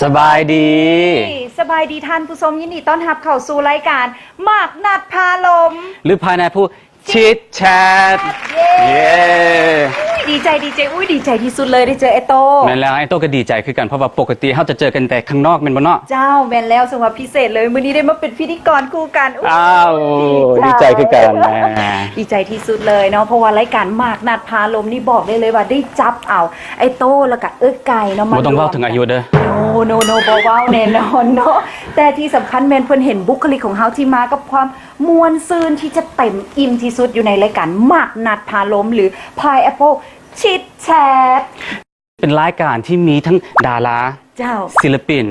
ສະບາຍດີ ສະບາຍດີທ່ານຜູ້ຊົມ, ຍິນດີຕ້ອນຮັບເຂົ້າສູ່ລາຍການໝາກນັດພາລົມ ຫຼືພາຍໃນຜູ້ Chit Chat ເຢ້ ເຢ້ ອຸ້ຍ ດີໃຈ ດີໃຈ ອຸ້ຍ ດີໃຈທີ່ສຸດເລີຍ ໄດ້ເຈີອ້າຍໂຕ້. ແມ່ນແລ້ວ ອ້າຍໂຕ້ກໍດີໃຈຄືກັນ ເພາະວ່າປົກກະຕິເຮົາຈະເຈີກັນແຕ່ຂ້າງນອກແມ່ນບໍ່ເນາະ? ເຈົ້າ ແມ່ນແລ້ວ ສຳລັບພິເສດເລີຍ ມື້ນີ້ໄດ້ມາເປັນພິທີກອນຄູ່ກັນ ອຸ້ຍ ອ້າວ ດີໃຈ ດີໃຈຄືກັນ ດີໃຈທີ່ສຸດເລີຍເນາະ ເພາະວ່າລາຍການໝາກນັດພາລົມນີ້ ບອກໄດ້ເລີຍວ່າໄດ້ຈັບເອົາອ້າຍໂຕ້ ແລ້ວກະເອື້ອຍໄກ່ເນາະ ມາ ບໍ່ຕ້ອງເວົ້າເຖິງອາຍຸເດີ ໂນ ໂນ ໂນ ບໍ່ເວົ້າແນ່ນອນເນາະ ແຕ່ທີ່ສຳຄັນແມ່ນເພິ່ນເຫັນບຸກຄະລິກຂອງເຮົາທີ່ມາກັບຄວາມ ມ່ວນຊື່ນທີ່ຈະເຕັມອີ່ມທີ່ສຸດຢູ່ໃນລາຍການໝາກນັດພາລົມ ຫຼື Pineapple Chit Chat ເປັນລາຍການທີ່ມີທັງດາລາ ເຈົ້າ ສິລະປິນ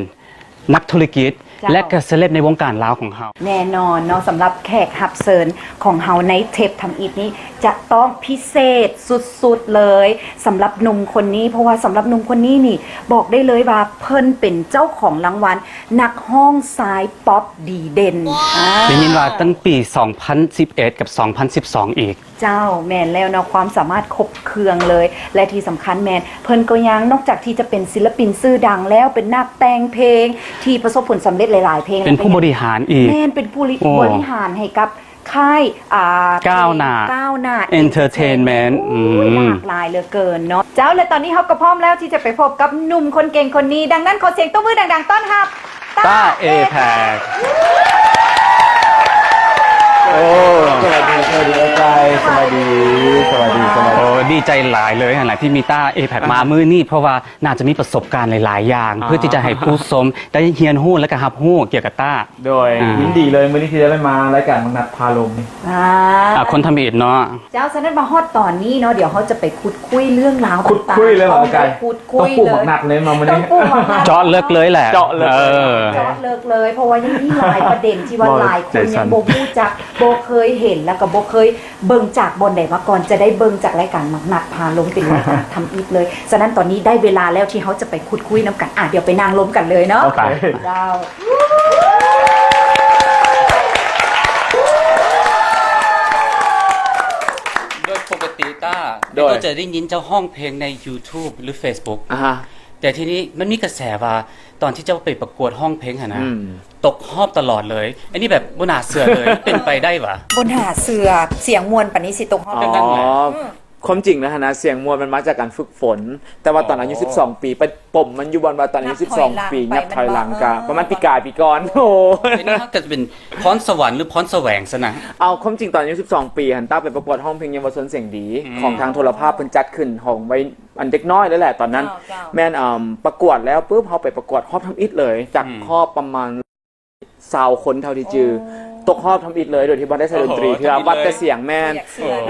ນັກທຸລະກິດ ເຈົ້າ ແລະ ກະເຊເລັບໃນວົງການລາວຂອງເຮົາ. ແນ່ນອນເນາະ ສຳລັບແຂກຮັບເຊີນຂອງເຮົາໃນເທບທຳອິດນີ້ ຈະຕ້ອງພິເສດສຸດໆເລີຍ ສຳລັບໜຸ່ມຄົນນີ້ ເພາະວ່າສຳລັບໜຸ່ມຄົນນີ້ນີ້ ບອກໄດ້ເລີຍວ່າເພິ່ນເປັນເຈົ້າຂອງລາງວັນ ນັກຮ້ອງຊາຍປັອບດີເດັ່ນ ອາ ໄດ້ຍິນວ່າຕັ້ງປີສອງພັນສິບເອັດກັບສອງພັນສິບສອງອີກ. ເຈົ້າ ແມ່ນແລ້ວເນາະ ຄວາມສາມາດຄົບເຄື່ອງເລີຍ ແລະ ທີ່ສຳຄັນແມ່ນເພິ່ນກໍຍັງ ນອກຈາກທີ່ຈະເປັນສິລະປິນຊື່ດັງແລ້ວ ເປັນນັກແຕ່ງເພງທີ່ປະສົບຜົນສຳເລັດຫຼາຍໆເພງ ເປັນຜູ້ບໍລິຫານອີກ ແມ່ນ ເປັນຜູ້ ໂອ້ ບໍລິຫານໃຫ້ກັບ ຄ້າຍ ອ່າ ກ້າວໜ້າ ກ້າວໜ້າ Entertainment ໂອ້ຍ ອືມ ຫຼາກຫຼາຍເຫຼືອເກີນເນາະ. ເຈົ້າ ແລະ ຕອນນີ້ເຮົາກໍພ້ອມແລ້ວທີ່ຈະໄປພົບກັບໜຸ່ມຄົນເກັ່ງຄົນນີ້ ດັ່ງນັ້ນຂໍສຽງຕົບມືດັງໆຕ້ອນຮັບ ຕ້າ ເອແພັກ ໂອ້ ສະບາຍດີ ສະບາຍດີອ້າຍໄກ່ ສະບາຍດີ ສະບາຍດີ ສະບາຍດີ ໂອ້ ດີໃຈຫຼາຍເລີຍຫັ້ນແຫຼະທີ່ມີຕ້າ ເອແພັກ ມາມື້ນີ້ ເພາະວ່າໜ້າຈະມີປະສົບການຫຼາຍໆຢ່າງ ອ່າ ເພື່ອທີ່ຈະໃຫ້ຜູ້ຊົມໄດ້ຮຽນຮູ້ ແລະ ກະຮັບຮູ້ກ່ຽວກັບຕ້າ ໂດຍ ອ່າ ຍິນດີເລີຍ ມື້ນີ້ທີ່ໄດ້ມາລາຍການໝາກນັດພາລົມ ອ່າ ອ່າ ຄົນທຳອິດເນາະ. ເຈົ້າ ສະນັ້ນມາຮອດຕອນນີ້ເນາະ ດຽວເຮົາຈະໄປຂຸດຄຸຍເລື່ອງລາວຕ່າງໆ ຂຸດຄຸຍເລີຍຫວາ ອ້າຍໄກ່? ຂຸດຄຸຍເລີຍ ຕ້ອງປູກໝາກນັດເລີຍມາມື້ນີ້ ຕ້ອງປູກໝາກນັດ ເຈາະເລິກເລີຍແຫຼະ ເຈາະເລິກ ເອີ ເຈາະເລິກເລີຍ ເພາະວ່າຍັງມີຫຼາຍປະເດັນທີ່ວ່າຫຼາຍຄົນຍັງບໍ່ຮູ້ຈັກ ບໍ່ເຄີຍເຫັນ ແລ້ວກໍບໍ່ເຄີຍເບິ່ງຈາກບ່ອນໃດມາກ່ອນ ຈະໄດ້ເບິ່ງຈາກລາຍການໝາກນັດພາລົມ ເປັນລາຍການທຳອິດເລີຍ. ສະນັ້ນຕອນນີ້ໄດ້ເວລາແລ້ວທີ່ເຮົາຈະໄປຂຸດຄຸຍນຳກັນ ອ່າ ດຽວໄປນັ່ງລົມກັນເລີຍເນາະ ໄປ ເຈົ້າ. ໂດຍປົກກະຕິຕ້າ ໂດຍ ກໍຈະໄດ້ຍິນເຈົ້າຮ້ອງເພງໃນ YouTube ຫຼື Facebook ອ່າຮະ ແຕ່ທີນີ້ມັນມີກະແສວ່າຕອນທີ່ເຈົ້າໄປປະກວດຮ້ອງເພງຫັ້ນນະ ອືມ ຕົກຮອບຕະຫຼອດເລີຍ ອັນນີ້ແບບບໍ່ໜ້າເຊື່ອເລີຍ ເປັນໄປໄດ້ຫວາ? ບໍ່ໜ້າເຊື່ອ ສຽງມ່ວນປານນີ້ຊິຕົກຮອບ ອໍ ອືມ ຄວາມຈິງແລ້ວຫັ້ນນະ ສຽງມ່ວນມັນມາຈາກການຝຶກຝົນ ແຕ່ວ່າຕອນອາຍຸ ອໍ ສິບສອງປີ ໄປປົມມັນຢູ່ບ່ອນວ່າຕອນອາຍຸ ສິບສອງປີ ນັບຖອຍຫຼັງ ນັບຖອຍຫຼັງໄປ ປະມານປີກາຍປີກ່ອນ ໂອ້ ໂອ້ ໂອ້ ເອີ ອັນນີ້ມັນກໍຈະເປັນພອນສະຫວັນ ຫຼື ພອນສະແຫວງຊັ້ນນະ? ເອົາ ຄວາມຈິງຕອນອາຍຸ ສິບສອງປີຫັ້ນ ຕ້າໄປປະກວດຮ້ອງເພງເຍົາວະຊົນສຽງດີ ອືມ ຂອງທາງໂທລະພາບ ເພິ່ນຈັດຂຶ້ນຂອງໄວ ອັນເດັກນ້ອຍເລີຍແຫຼະຕອນນັ້ນ ເຈົ້າ ເຈົ້າ ແມ່ນ ເອີ່ມ ປະກວດແລ້ວປຶບ ເຮົາໄປປະກວດຮອບທຳອິດເລີຍ ຈາກ ອືມ ຮອບປະມານ ຊາວຄົນເທົ່າທີ່ຈື່ ໂອ້ ຕົກຮອບທຳອິດເລີຍ ໂດຍທີ່ບໍ່ໄດ້ໃສ່ດົນຕີ ໂອ້ໂຫ ເທື່ອ ທຳອິດເລີຍ ວັດແຕ່ສຽງ ແມ່ນ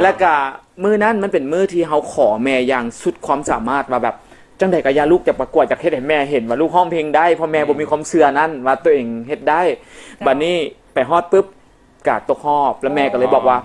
ແລະກະມື້ນັ້ນມັນເປັນມື້ທີ່ເຮົາຂໍແມ່ຢ່າງສຸດຄວາມສາມາດວ່າແບບ ຈັ່ງໃດກໍຢ່າ ລູກຈະປະກວດ ຢາກເຮັດໃຫ້ແມ່ເຫັນວ່າລູກຮ້ອງເພງໄດ້ ເພາະແມ່ ອືມ ບໍ່ມີຄວາມເຊື່ອນັ້ນວ່າຕົວເອງເຮັດໄດ້ ເຈົ້າ ບາດນີ້ໄປຮອດປຶບ ກະຕົກຮອບ ແລ້ວແມ່ກໍເລີຍບອກວ່າ ອໍ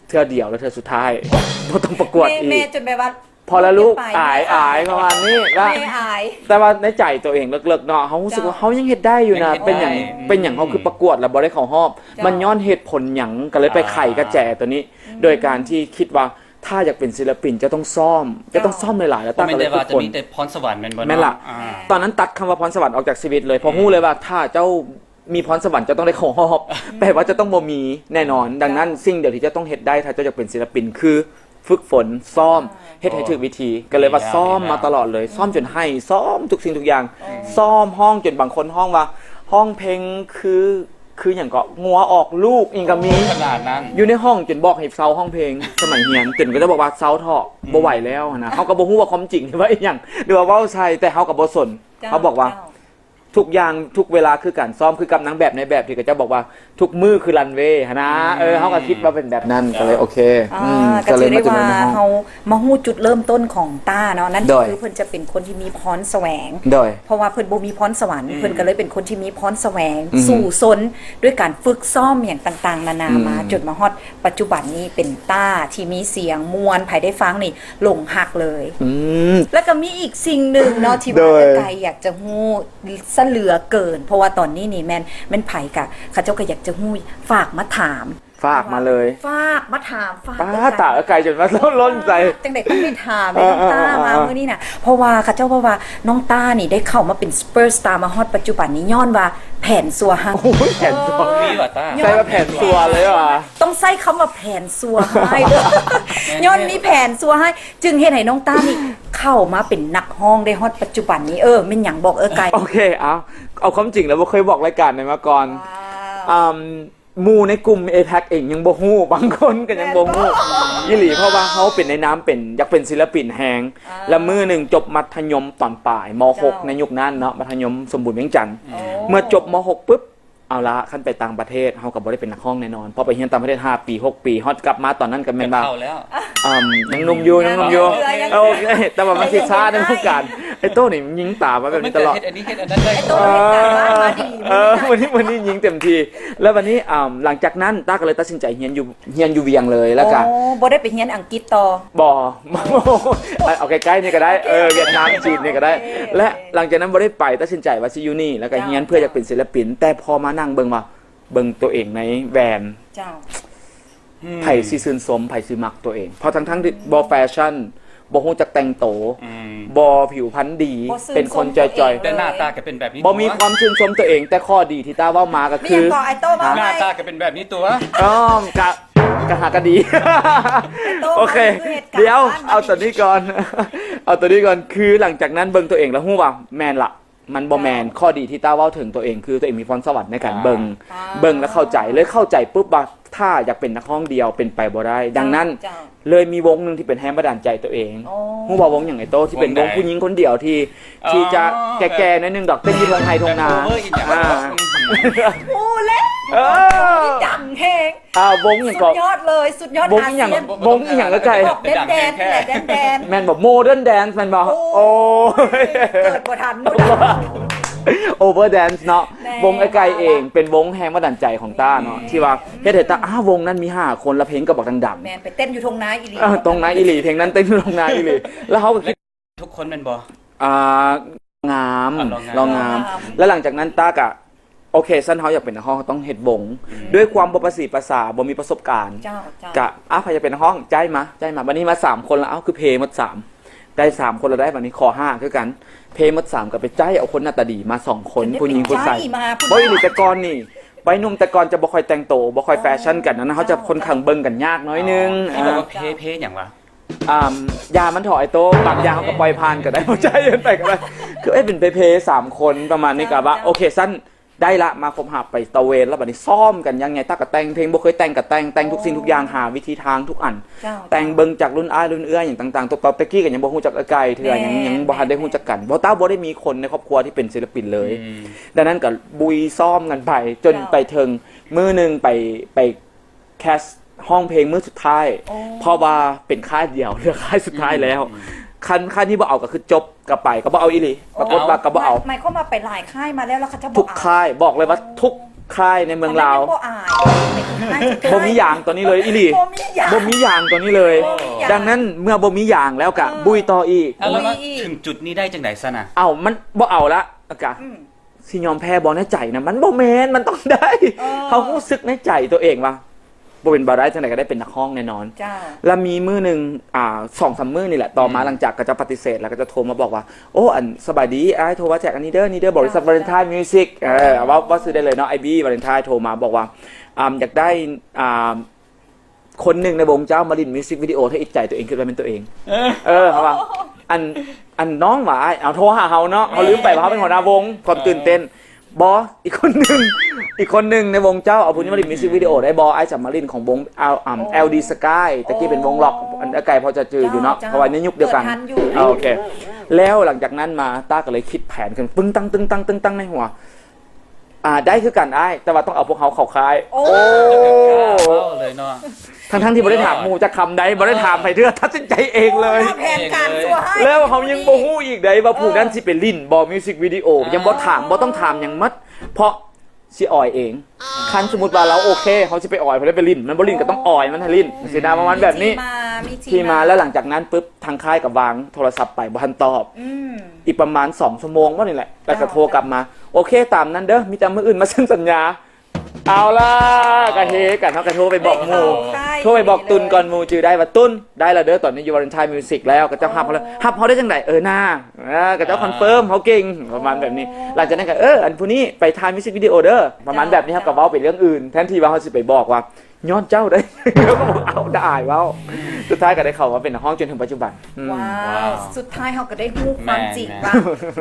ເທື່ອດຽວ ແລະ ເທື່ອສຸດທ້າຍ ບໍ່ຕ້ອງປະກວດ ແມ່ ອີກ ແມ່ຈົນແບບວ່າ ພໍແລ້ວລູກ ອາຍ ອາຍ ປະມານນີ້ລະ ແມ່ອາຍ ແຕ່ວ່າໃນໃຈຕົວເອງເລິກໆເນາະ ເຮົາຮູ້ສຶກວ່າ ເຈົ້າ ເຮົາຍັງເຮັດໄດ້ຢູ່ນະ ຍັງເຮັດໄດ້ ເປັນຫຍັງ ອືມ ເປັນຫຍັງເຮົາຄືປະກວດແລ້ວບໍ່ໄດ້ເຂົ້າຮອບ ເຈົ້າ ມັນຍ້ອນເຫດຜົນຫຍັງ ກໍເລີຍໄປໄຂກະແຈຕົວນີ້ ອືມ ໂດຍການທີ່ຄິດວ່າ ຖ້າຢາກເປັນສິລະປິນ ເຈົ້າຕ້ອງຊ້ອມ ເຈົ້າ ເຈົ້າຕ້ອງຊ້ອມຫຼາຍໆ ແລ້ວ ເຈົ້າ ຕ້າງກໍເລີຍຝຶກຝົນ ບໍ່ແມ່ນແຕ່ພໍນສະຫວັນແມ່ນບໍ່? ແມ່ນລະ ເນາະ ອ່າ ຕອນນັ້ນຕັດຄຳວ່າພອນສະຫວັນອອກຈາກຊີວິດເລີຍ ເພາະ ອືມ ຮູ້ເລີຍວ່າຖ້າເຈົ້າ ມີພອນສະຫວັນ ເຈົ້າຕ້ອງໄດ້ເຂົ້າຮອບ ອືມ ແປວ່າເຈົ້າຕ້ອງບໍ່ມີແນ່ນອນ ອືມ ດັ່ງນັ້ນ ເຈົ້າ ສິ່ງດຽວທີ່ເຈົ້າຕ້ອງເຮັດໄດ້ ຖ້າເຈົ້າຢາກເປັນສິລະປິນ ຄືຝຶກຝົນ ຊ້ອມ ເຮັດໃຫ້ຖືກວິທີ ກໍເລີຍວ່າຊ້ອມມາຕະຫຼອດເລີຍ ຊ້ອມຈົນໄຫ້ ອືມ ຊ້ອມທຸກສິ່ງທຸກຢ່າງ ອືມ ຊ້ອມຮ້ອງຈົນບາງຄົນຮ້ອງວ່າ ຮ້ອງເພງຄື ຄືຫຍັງເກາະ ງົວອອກລູກ ອີ່ຫຍັງກໍມີ ຂະໜາດນັ້ນ ຢູ່ໃນຫ້ອງຈົນບອກໃຫ້ເຊົາຮ້ອງເພງ ສະໄໝຮຽນ ຈົນເຂົາເຈົ້າບອກວ່າ ເຊົາເຖາະ ອືມ ບໍ່ໄຫວແລ້ວຫັ້ນນະ ເຮົາກໍບໍ່ຮູ້ວ່າຄວາມຈິງວ່າອີ່ຫຍັງ ຫຼືວ່າເວົ້າໃສ່ ແຕ່ເຮົາກໍບໍ່ສົນ ເຈົ້າ ເຮົາບອກວ່າ ເຈົ້າ ທຸກຢ່າງທຸກເວລາຄືການຊ້ອມ ຄືກັບນາງແບບໃນແບບທີ່ເຂົາເຈົ້າບອກວ່າ ທຸກມື້ຄືຣັນເວຫັ້ນນະ ອືມ ເອີ ເຮົາກໍຄິດວ່າເປັນແບບນັ້ນ ເຈົ້າ ກໍເລີຍໂອເຄ ອ່າ ອືມ ກໍເລີຍມາເຈີກັນ ມາຮູ້ຈຸດເລີ່ມຕົ້ນຂອງຕ້າເນາະ ນັ້ນ ໂດຍ ຄືເພິ່ນຈະເປັນຄົນທີ່ມີພອນສະແຫວງ ໂດຍ ເພາະວ່າເພິ່ນບໍ່ມີພອນສະຫວັນ ອືມ ເພິ່ນກໍເລີຍເປັນຄົນທີ່ມີພອນສະແຫວງ ອືມ ສູ້ຊົນດ້ວຍການຝຶກຊ້ອມຫຍັງຕ່າງໆນານາມາ ອືມ ຈົນມາຮອດປັດຈຸບັນນີ້ເປັນຕ້າທີ່ມີສຽງມ່ວນ ໃຜໄດ້ຟັງນີ້ຫຼົງຮັກເລີຍ ອືມ ແລ້ວກໍມີອີກສິ່ງໜຶ່ງເນາະ ທີ່ວ່າ ໂດຍ ເອື້ອຍໄກ່ຢາກຈະຮູ້ ຊະເຫຼືອເກີນ ເພາະວ່າຕອນນີ້ນີ້ແມ່ນ ແມ່ນໃຜກະ ເຂົາເຈົ້າກໍຢາກຈະຮູ້ ຝາກມາຖາມ ຝາກມາເລີຍ ຝາກມາຖາມ ຝາກ ປ້າ ເອື້ອຍໄກ່ ຕາເອື້ອຍໄກ່ຈົນວ່າລົ້ນໃຈ ຈັ່ງໃດຕ້ອງໄດ້ຖາມ ເອີ ນ້ອງຕ້າ ເອີ ມາ ເອີ ມື້ນີ້ນະ ເພາະວ່າເຂົາເຈົ້າເວົ້າວ່ານ້ອງຕ້ານີ້ໄດ້ເຂົ້າມາເປັນຊຸບເປີສະຕາມາຮອດປັດຈຸບັນນີ້ ຍ້ອນວ່າແຜນຊົ່ວຮ້າຍ ໂອ້ຍ ແຜນຊົ່ວ ມີວ່າຕ້າ ໃຊ້ວ່າແຜນຊົ່ວເລີຍວ່າ ຕ້ອງໃຊ້ຄຳວ່າແຜນຊົ່ວຮ້າຍເດີ້ ແມ່ນໆ ຍ້ອນມີແຜນຊົ່ວຮ້າຍ ຈຶ່ງເຮັດໃຫ້ນ້ອງຕ້ານີ້ເຂົ້າມາເປັນນັກຮ້ອງໄດ້ຮອດປັດຈຸບັນນີ້ ເອີ ແມ່ນຫຍັງ ບອກເອື້ອຍໄກ່ ໂອເຄ ເອົາ ເອົາຄວາມຈິງແລ້ວ ບໍ່ເຄີຍບອກລາຍການໃດມາກ່ອນ ວ້າວ ອືມ ໝູ່ໃນກຸ່ມ ເອເປັກ ເອງຍັງບໍ່ຮູ້ ບາງຄົນກໍຍັງບໍ່ຮູ້ ແມ່ນບໍ່? ອີ່ຫຼີ ເພາະວ່າເຮົາເປັນໃນນາມເປັນ ຢາກເປັນສິລະປິນແຮງ ອ່າ ແລ້ວມື້ໜຶ່ງຈົບມັດທະຍົມຕອນປາຍ ມໍຫົກ ເຈົ້າ ໃນຍຸກນັ້ນເນາະ ມັດທະຍົມສົມບູນວຽງຈັນ ໂອ້ ເມື່ອຈົບ ມໍຫົກ ປຶບ ເອົາລະ ຄັນໄປຕ່າງປະເທດ ເຮົາກໍບໍ່ໄດ້ເປັນນັກຮ້ອງແນ່ນອນ ເພາະໄປຮຽນຕ່າງປະເທດຫ້າປີ ຫົກປີ ຮອດກັບມາຕອນນັ້ນກໍແມ່ນວ່າ ເປັນເຖົ້າແລ້ວ ອືມ ຍັງໜຸ່ມຢູ່ ຍັງໜຸ່ມຢູ່ ເອີ ໂອເຄ ແຕ່ວ່າມັນຊິຊ້າໃນວົງການ ໄອ້ໂຕ້ນີ້ຍິງຕາມາແບບນີ້ຕະຫຼອດ ເຮັດອັນນີ້ເຮັດອັນນັ້ນໄດ້ ໄອ້ໂຕ້ເຮັດການບ້ານມາດີ ເອີ ມື້ນີ້ ມື້ນີ້ຍິງເຕັມທີ່ ແລ້ວບັດນີ້ ອ່າ ຫຼັງຈາກນັ້ນຕ້າກໍເລີຍຕັດສິນໃຈຮຽນຢູ່ ຮຽນຢູ່ວຽງເລີຍ ແລ້ວກໍ ໂອ້ ບໍ່ໄດ້ໄປຮຽນອັງກິດຕໍ່? ບໍ່ ເອົາໃກ້ໆນີ້ກໍໄດ້ ໂອເຄ ເອີ ຫວຽດນາມ ຈີນນີ້ກໍໄດ້ ໂອເຄ ແລະ ຫຼັງຈາກນັ້ນບໍ່ໄດ້ໄປ ຕັດສິນໃຈວ່າຊິຢູ່ນີ້ ແລ້ວກໍຮຽນເພື່ອຢາກເປັນສິລະປິນ ແຕ່ພໍມານັ່ງເບິ່ງວ່າ ເບິ່ງຕົວເອງໃນແວ່ນ ເຈົ້າ ອືມ ໃຜຊິຊື່ນຊົມ ໃຜຊິມັກຕົວເອງ ເພາະທັງໆທີ່ບໍ່ແຟຊັ່ນ ບໍ່ຮູ້ຈັກແຕ່ງໂຕ ອືມ ບໍ່ຜິວພັນດີ ບໍ່ຊື່ນຊົມ ເປັນຄົນຈ່ອຍໆ ແຕ່ໜ້າຕາກໍເປັນແບບນີ້ ບໍ່ມີຄວາມຊື່ນຊົມຕົວເອງ ແຕ່ຂໍ້ດີທີ່ຕ້າເວົ້າມາກໍຄື ມີຫຍັງກໍໄອ້ໂຕ້ເວົ້າ ຫນ້າຕາກໍເປັນແບບນີ້ຕົວະ ອໍ ກະ ກະຫາກະດີ ໄອ້ໂຕ້ ໂອເຄ ເວົ້າຄືເຫດການ ດຽວ ເອົາຕົວນີ້ກ່ອນ ເອົາຕົວນີ້ກ່ອນ ຄືຫຼັງຈາກນັ້ນເບິ່ງຕົວເອງແລ້ວຮູ້ວ່າແມ່ນລະ ມັນບໍ່ແມ່ນ ເຈົ້າ ຂໍ້ດີທີ່ຕ້າເວົ້າເຖິງຕົວເອງ ຄືຕົວເອງມີພອນສະຫວັນໃນການເບິ່ງ ອ່າ ເບິ່ງແລ້ວເຂົ້າໃຈ ເລີຍເຂົ້າໃຈປຶບວ່າ ຖ້າຢາກເປັນນັກຮ້ອງດຽວເປັນໄປບໍ່ໄດ້ ດັ່ງນັ້ນ ເຈົ້າ ເລີຍມີວົງໜຶ່ງທີ່ເປັນແຮງບັນດານໃຈຕົວເອງ ອໍ ຮູ້ບໍ່ວົງຫຍັງ ໄອ້ໂຕ້ ທີ່ເປັນວົງຜູ້ຍິງຄົນດຽວທີ່ ອໍ ທີ່ຈະແກ່ໆໜ້ອຍໜຶ່ງດອກ ເຕັ້ນຢູ່ທົ່ງໄຮ່ທົ່ງນາ ແບບ cover ອີກຢ່າງ ອ່າ ໂອ້ແລ້ວ ເອີ ດັງແຮງ ອ່າ ວົງຫຍັງເກາະ ສຸດຍອດເລີຍ ສຸດຍອດ ວົງອີ່ຫຍັງ ອາຊຽນ ວົງອີ່ຫຍັງເອື້ອຍໄກ່ ແບບແດນແດນ ແດນ ແມ່ນບໍ່ ໂມເດີນແດນ ແມ່ນບໍ່ ໂອ້ຍ ໂອ້ຍ ເກີດບໍ່ທັນ Overdance ເນາະ ແມ່ນ ວົງເອື້ອຍໄກ່ເອງ ເປັນວົງແຮງບັນດານໃຈຂອງຕ້າເນາະ ອືມ ທີ່ວ່າເຮັດໃຫ້ຕ້າ ອ້າ ວົງນັ້ນມີຫ້າຄົນ ແລ້ວເພງກໍບັກດັງໆ ແມ່ນ ໄປເຕັ້ນຢູ່ທົ່ງນາອີ່ຫຼີ ເອີ ທົ່ງນາອີ່ຫຼີ ເພງນັ້ນເຕັ້ນຢູ່ທົ່ງນາອີ່ຫຼີ ແລ້ວເຮົາກໍຄິດ ທຸກຄົນແມ່ນບໍ່? ອ່າ ງາມ ອ່າ ລອງງາມ ລອງງາມ ລອງງາມ ແລ້ວຫຼັງຈາກນັ້ນຕ້າກະ ໂອເຄ ຊັ້ນເຮົາຢາກເປັນນັກຮ້ອງ ເຮົາຕ້ອງເຮັດວົງ ອືມ ດ້ວຍຄວາມບໍ່ປະສີປະສາ ບໍ່ມີປະສົບການ ເຈົ້າ ເຈົ້າ ກະ ອ້າວ ໃຜຢາກເປັນນັກຮ້ອງ ຈ້າຍມາ ຈ້າຍມາ ບັດນີ້ມາສາມຄົນລະ ເອົ້າ ຄືເພໝົດສາມ ໄດ້ສາມຄົນລະ ໄດ້ບັດນີ້ຂໍຫ້າຄືກັນ ເພໝົດສາມ ກະໄປຈ້າຍເອົາຄົນໜ້າຕາດີມາສອງຄົນ ຜູ້ຍິງຜູ້ຊາຍ ບໍ່ ອີ່ຫຼີ ແຕ່ກ່ອນນີ້ ໄວໜຸ່ມແຕ່ກ່ອນຈະບໍ່ຄ່ອຍແຕ່ງໂຕ ບໍ່ຄ່ອຍແຟຊັ່ນກັນ ອັນນັ້ນເຮົາຈະ ເຈົ້າ ຄ່ອນຂ້າງເບິ່ງກັນຍາກໜ້ອຍໜຶ່ງ ເຈົ້າ ເອີ ທີ່ບອກວ່າເພ ເພຫຍັງວະ? ອ່າ ຢາມັນເຖາະໄອ້ໂຕ້ ບາງຢ່າງເຮົາກໍປ່ອຍຜ່ານກໍໄດ້ ບໍ່ໃຈເປັນໄປກໍໄດ້ ຄືເອີຍ ເປັນເພໆສາມຄົນປະມານນີ້ ເຈົ້າ ກໍວ່າ ເຈົ້າ ໂອເຄ ຊັ້ນໄດ້ລະ ມາຄົບຫາໄປຕະເວນ ແລ້ວບັດນີ້ຊ້ອມກັນຢ່າງໃຫຍ່ ຕາກໍແຕ່ງເພງ ບໍ່ເຄີຍແຕ່ງກໍແຕ່ງ ແຕ່ງທຸກສິ່ງທຸກຢ່າງ ຫາວິທີທາງທຸກອັນ ເຈົ້າ ແຕ່ງເບິ່ງຈາກລຸ້ນອ້າຍລຸ້ນເອື້ອຍຫຍັງຕ່າງໆ ຕອນຕະກີ້ກໍຍັງບໍ່ຮູ້ຈັກເອື້ອຍໄກ່ເທື່ອ ຍັງ ແມ່ນ ຍັງບໍ່ທັນໄດ້ຮູ້ຈັກກັນ ເພາະຕ້າບໍ່ໄດ້ມີຄົນໃນຄອບຄົວທີ່ເປັນສິລະປິນເລີຍ ອືມ ດັ່ງນັ້ນກໍບຸຍຊ້ອມກັນໄປ ເຈົ້າ ຈົນໄປເຖິງມື້ໜຶ່ງໄປ ໄປ ແຄສຮ້ອງເພງມື້ສຸດທ້າຍ ໂອ້ ເພາະວ່າເປັນຄ້າຍດຽວ ເຫຼືອຄ້າຍສຸດທ້າຍແລ້ວ ອືມ ຄັນຄ້າຍນີ້ບໍ່ເອົາກໍຄືຈົບ ກໍໄປ ກໍບໍ່ເອົາອີ່ຫຼີ ປາກົດວ່າກໍບໍ່ເອົາ ໝາຍ ໝາຍຄວາມວ່າໄປຫຼາຍຄ້າຍມາແລ້ວ ແລ້ວເຂົາເຈົ້າບໍ່ເອົາ ທຸກຄ້າຍ ບອກເລີຍວ່າທຸກຄ້າຍໃນເມືອງລາວ ມັນຍັງບໍ່ອາຍ ບໍ່ມີຢາງຕອນນີ້ເລີຍ ອີ່ຫຼີ ບໍ່ມີຢາງ ບໍ່ມີຢາງຕອນນີ້ເລີຍ ບໍ່ມີຢາງ ດັ່ງນັ້ນເມື່ອບໍ່ມີຢາງແລ້ວກະ ເອີ ບຸຍຕໍ່ອີກ ເອົາ ແລ້ວມາ ເອີ ເອົາມາອີກ ເຖິງຈຸດນີ້ໄດ້ຈັ່ງໃດຊັ້ນນະ ເອົ້າ ມັນບໍ່ເອົາລະ ອາກະ ອືມ ຊິຍອມແພ້ບໍ່ໃນໃຈນະ ມັນບໍ່ແມ່ນ ມັນຕ້ອງໄດ້ ເອີ ເຮົາຮູ້ສຶກໃນໃຈຕົວເອງວ່າ ບໍ່ເປັນບໍ່ໄດ້ ຈັ່ງໃດກໍໄດ້ເປັນນັກຮ້ອງແນ່ນອນ ເຈົ້າ ແລ້ວມີມື້ໜຶ່ງ ອ່າ ສອງສາມມື້ນີ້ແຫຼະ ຕໍ່ມາ ອືມ ຫຼັງຈາກເຂົາເຈົ້າປະຕິເສດແລ້ວ ເຂົາເຈົ້າໂທມາບອກວ່າ ໂອ້ ອັນ ສະບາຍດີ ອ້າຍໂທມາຈາກອັນນີ້ເດີ ນີ້ເດີ ບໍລິສັດ ເຈົ້າ ວາເລັນທາຍ ມິວຊິກ ເອີ ເວົ້າ ເວົ້າຊື່ໄດ້ເລີຍເນາະ ໄອບີ ວາເລັນທາຍ ໂທມາບອກວ່າ ອ່າ ຢາກໄດ້ ອ່າ ຄົນໜຶ່ງໃນວົງເຈົ້າມາຫຼິ້ນມິວຊິກວິດີໂອ ຖ້າອີກໃຈຕົວເອງຄິດວ່າແມ່ນຕົວເອງ ເອີ ເອີ ເຮົາວ່າ ອັນ ອັນນ້ອງວ່າ ອ້າຍ ເອົາໂທຫາເຮົາເນາະ ເຮົາລືມໄປວ່າເຮົາເປັນຫົວໜ້າວົງ ຄວາມຕື່ນເຕັ້ນ ບໍ່ ອີກຄົນໜຶ່ງ ອີກຄົນໜຶ່ງໃນວົງເຈົ້າ ເອົາຜູ້ນີ້ມາຫຼິ້ນມິວຊິກວິດີໂອໄດ້ບໍ່? ອ້າຍສາມາດຫຼິ້ນຂອງວົງ ແອລ ອາ ອໍ ແອລ ດີ ສະກາຍ ແຕ່ກີ້ເປັນວົງລັອກ ເຈົ້າ ອັນເອື້ອຍໄກ່ພໍຈະຈື່ຢູ່ເນາະ ເຈົ້າ ເພາະວ່າໃນຍຸກດຽວກັນ ເກີດທັນຢູ່ ອ່າ ໂອເຄ ແລ້ວຫຼັງຈາກນັ້ນມາ ຕ້າກໍເລີຍຄິດແຜນຂຶ້ນ ປຶ້ງຕັ້ງ ຕຶ້ງຕັ້ງ ຕຶ້ງຕັ້ງໃນຫົວ ອ່າ ໄດ້ຄືກັນອ້າຍ ແຕ່ວ່າຕ້ອງເອົາພວກເຮົາເຂົ້າຄ້າຍ ໂອ້ ໂອ້ ເວົ້າເລີຍເນາະ ທັງໆທີ່ບໍ່ໄດ້ຖາມໝູ່ຈັກຄຳໃດ ບໍ່ໄດ້ຖາມໃຜເທື່ອ ຕັດສິນໃຈເອງເລີຍ ໂອ້ ແຜນການຊົ່ວຮ້າຍ ແລ້ວເຮົາຍັງບໍ່ຮູ້ອີກໃດວ່າ ເອີ ຜູ້ນັ້ນຊິໄປຫຼິ້ນບໍ່ ມິວຊິກວິດີໂອ ເອີ ຍັງບໍ່ຖາມ ບໍ່ຕ້ອງຖາມຫຍັງໝົດ ເພາະຊິອອຍເອງ ຄັນສົມມຸດວ່າລາວໂອເຄ ເຮົາຊິໄປອອຍເພິ່ນ ໄປຫຼິ້ນ ມັນບໍ່ຫຼິ້ນກໍຕ້ອງອອຍມັນໃຫ້ຫຼິ້ນ ອືມ ຊີ້ນະ ປະມານແບບນີ້ ມີທີ່ມາ ມີທີ່ມາ ທີ່ມາ ແລ້ວຫຼັງຈາກນັ້ນປຶບ ທາງຄ້າຍກໍວາງໂທລະສັບໄປ ບໍ່ທັນຕອບ ອືມ ອີກປະມານສອງຊົ່ວໂມງບໍ່ນີ້ແຫຼະ ແລ້ວກໍໂທກັບມາ ເຈົ້າ ໂອເຄ ຕາມນັ້ນເດີ ມີແຕ່ມື້ອື່ນມາເຊັນສັນຍາ ເອົາລະ ກະເຮກັນ ເຮົາກະໂທໄປບອກໝູ່ ໄປເຂົ້າຄ້າຍ ໂທໄປບອກຕຸນກ່ອນໝູ່ ຈື່ໄດ້ວ່າຕຸນ ໄດ້ລະເດີ ຕອນນີ້ຢູ່ Valentine Music ແລ້ວ ຂະເຈົ້າຮັບເຮົາແລ້ວ ຮັບເຮົາໄດ້ຈັ່ງໃດ ເອີນາ ເອີ ຂະເຈົ້າຄອນເຟີມເຮົາເກັ່ງ ປະມານແບບນີ້. ຫຼັງຈາກນັ້ນກະ ເອີ ອັນຜູ້ນີ້ໄປຖ່າຍມິວສິກວິດີໂອເດີ ປະມານແບບນີ້ ເຈົ້າ ເຮົາກະເວົ້າໄປເລື່ອງອື່ນ ແທນທີ່ວ່າເຮົາຊິໄປບອກວ່າ ຍ້ອນເຈົ້າໄດ້ ເຮົາກະບອກ ເອົາ ດາອາຍເວົ້າ ສຸດທ້າຍກະໄດ້ເຂົ້າມາເປັນນັກຮ້ອງຈົນເຖິງປັດຈຸບັນ. ອືມ ວ້າວ ວ້າວ ສຸດທ້າຍເຮົາກະໄດ້ຮູ້ຄວາມຈິງ ແມ່ນ ວ່າ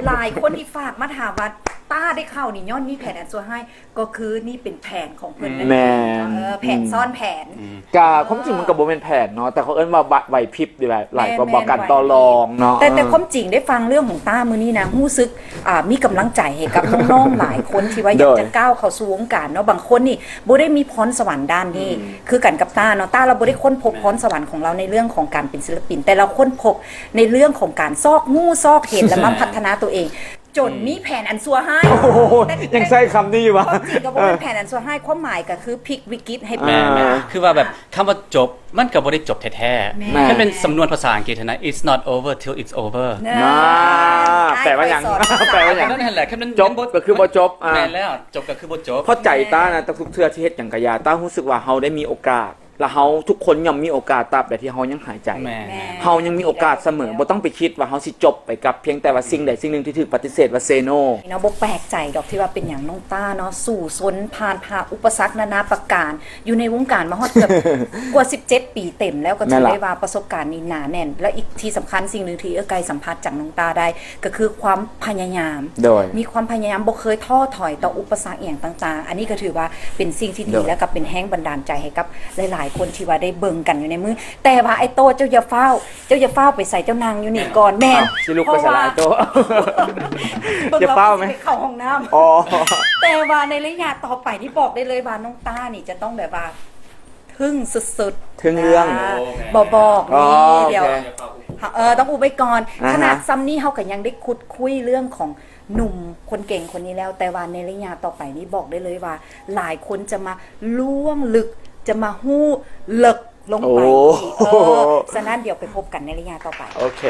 ຫຼາຍຄົນທີ່ຝາກມາຖາມວ່າ ຕ້າໄດ້ເຂົ້ານີ້ຍ້ອນມີແຜນອັນຊົ່ວຮ້າຍ ກໍຄືນີ້ເປັນແຜນຂອງເພິ່ນນັ້ນເອງ ແມ່ນ ເອີ ແຜນ ອືມ ຊ້ອນແຜນ ອືມ ກະຄວາມຈິງມັນກະບໍ່ແມ່ນແຜນເນາະ ແຕ່ເຂົາເອີ້ນວ່າໄວພິບ ຫຼືວ່າຫຼາຍກວ່າ ແມ່ນ ບໍ່ການຕໍ່ລອງເນາະ ແຕ່ ແຕ່ ເອີ ຄວາມຈິງໄດ້ຟັງເລື່ອງຂອງຕ້າມື້ນີ້ນະ ຮູ້ສຶກ ອ່າ ມີກຳລັງໃຈໃຫ້ກັບນ້ອງໆຫຼາຍຄົນທີ່ວ່າຢາກຈະ ໂດຍ ກ້າວເຂົ້າສູ່ວົງການເນາະ. ບາງຄົນນີ້ບໍ່ໄດ້ມີພອນສະຫວັນດ້ານນີ້ ອືມ ຄືກັນກັບຕ້າເນາະ ຕ້າລາວບໍ່ໄດ້ຄົ້ນພົບ ແມ່ນ ພອນສະຫວັນຂອງລາວໃນເລື່ອງຂອງການເປັນສິນລະປິນ ແຕ່ລາວຄົ້ນພົບໃນເລື່ອງຂອງການຊອກຮູ້ຊອກເຫັນ ແລະ ມາ ແມ່ນ ພັດທະນາຕົວເອງ ຈົນ ອືມ ມີແຜນອັນຊົ່ວຮ້າຍ. ໂອ້ໂຫ ແຕ່ ຍັງໃຊ້ຄຳນີ້ຢູ່ຫວາ? ຄວາມຈິງກະບໍ່ແມ່ນແຜນອັນຊົ່ວຮ້າຍ ຄວາມໝາຍກະຄືພິກວິກິດໃຫ້ເປັນ ແມ່ນ ອ່າ ຄືວ່າແບບ ຄຳວ່າຈົບ ມັນກະບໍ່ໄດ້ຈົບແທ້ໆ ແມ່ນ ມັນເປັນສຳນວນພາສາອັງກິດຫັ້ນນະ It's not over till it's over ນະ ນະ ແປວ່າຫຍັງ? ແປວ່າຫຍັງ? ນັ້ນແຫຼະ ຄັນມັນ ຈົບ ມັນບໍ່ ກະຄືບໍ່ຈົບ ອ່າ ແມ່ນແລ້ວ ຈົບກະຄືບໍ່ຈົບ ເພາະໃຈຕ້ານະ ທຸກເທື່ອທີ່ເຮັດຫຍັງກະຢ່າ ຕ້າຮູ້ສຶກວ່າເຮົາໄດ້ມີໂອກາດ ລະເຮົາທຸກຄົນຍ່ອມມີໂອກາດ ຕາບໃດທີ່ເຮົາຍັງຫາຍໃຈ ແມ່ນ ແມ່ນ ເຮົາຍັງມີໂອກາດສະເໝີ ບໍ່ຕ້ອງໄປຄິດວ່າເຮົາຊິຈົບໄປກັບພຽງແຕ່ວ່າສິ່ງໃດສິ່ງໜຶ່ງທີ່ຖືກປະຕິເສດວ່າ say no ເນາະ. ບໍ່ແປກໃຈດອກທີ່ວ່າເປັນຫຍັງນ້ອງຕ້າເນາະ ສູ້ຊົນຜ່ານຜ່າອຸປະສັກນານາປະການ ຢູ່ໃນວົງການມາຮອດເກືອບ ກວ່າສິບເຈັດປີເຕັມແລ້ວ ກະຖືໄດ້ວ່າປະສົບການນີ້ໜາແໜ້ນ ແລະ ອີກທີ່ສຳຄັນສິ່ງໜຶ່ງທີ່ເອື້ອຍໄກ່ສຳຜັດຈາກນ້ອງຕ້າໄດ້ ກະຄືຄວາມພະຍາຍາມ ໂດຍ ມີຄວາມພະຍາຍາມ ບໍ່ເຄີຍທໍ້ຖອຍຕໍ່ອຸປະສັກອີ່ຫຍັງຕ່າງໆ ອັນນີ້ກະຖືວ່າເປັນສິ່ງທີ່ດີ ໂດຍ ແລະ ກະເປັນແຮງບັນດານໃຈໃຫ້ກັບຫຼາຍໆຄົນທີ່ວ່າໄດ້ເບິ່ງກັນຢູ່ໃນມື້ ແຕ່ວ່າອ້າຍໂຕ້ ເຈົ້າຢ່າຟ້າວ ເຈົ້າຢ່າຟ້າວໄປໃສ ເຈົ້ານັ່ງຢູ່ນີ້ກ່ອນ ແມ່ນ ອ້າວ ຊິລຸກໄປໃສລະອ້າຍໂຕ້? ເບິ່ງ ຢ່າຟ້າວແມ່ ຊິໄປເຂົ້າຫ້ອງນ້ຳ ອໍ ແຕ່ວ່າໃນໄລຍະຕໍ່ໄປນີ້ບອກໄດ້ເລີຍວ່ານ້ອງຕ້ານີ້ຈະຕ້ອງແບບວ່າ ທຶ້ງສຸດໆ ທຶ້ງເລື່ອງ ນະ ໂອ້ ແມ່ນ ບໍ່ບອກ ອໍ ນີ້ ໂອເຄ ດຽວ ເອີ ຕ້ອງອຸບໄວ້ກ່ອນ ອ່າຮະ ຂະໜາດຊ່ຳນີ້ເຮົາກະຍັງໄດ້ຂຸດຄຸຍເລື່ອງຂອງໜຸ່ມຄົນເກັ່ງຄົນນີ້ແລ້ວ ແຕ່ວ່າໃນໄລຍະຕໍ່ໄປນີ້ບອກໄດ້ເລີຍວ່າ ຫຼາຍຄົນຈະມາລ່ວງເລິກ ຈະມາຮູ້ເລິກລົງໄປ ໂອ້ ອີກ ເອີ ສະນັ້ນດຽວໄປພົບກັນໃນໄລຍະຕໍ່ໄປ ໂອເຄ.